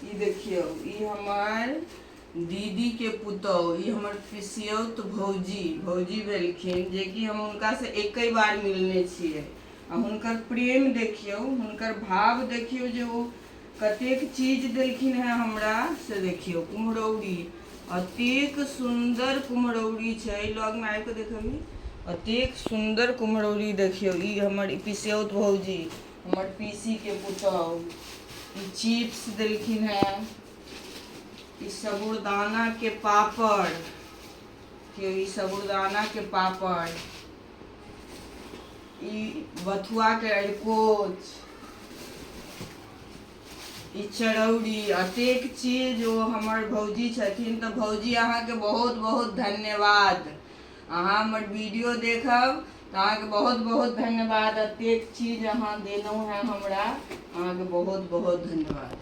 ई देखियौ, ई हमर दीदी के पुतोहु, ई हमर पिसियौत भौजी भौजी भेलखिन, जेकि हम हुनकासँ एके बार मिलने छियै। आ हुनकर प्रेम देखियौ, हुनकर भाव देखियौ जे ओ कतेक चीज देलखिन हेँ हमरा, से देखियौ। कुम्हरौरी, एतेक सुन्दर कुम्हरौरी छै, लगमे आबि कऽ देखबही। एतेक सुन्दर कुम्हरौरी देखियौ। ई हमर पिसियौत भौजी, हमर पीसीके पुतोहु, ई चिप्स देलखिन हेँ, ई साबूदानाके पापड़, ई साबूदानाके पापड़, ई बथुआके अरिकोच, ई चरौरी, अतेक चीज ओ हमर भौजी छथिन। तऽ भौजी, अहाँके बहुत बहुत धन्यवाद। अहाँ हमर वीडियो देखब तऽ अहाँके बहुत बहुत धन्यवाद। अतेक चीज अहाँ देलहुँ हेँ हमरा, अहाँके बहुत बहुत धन्यवाद।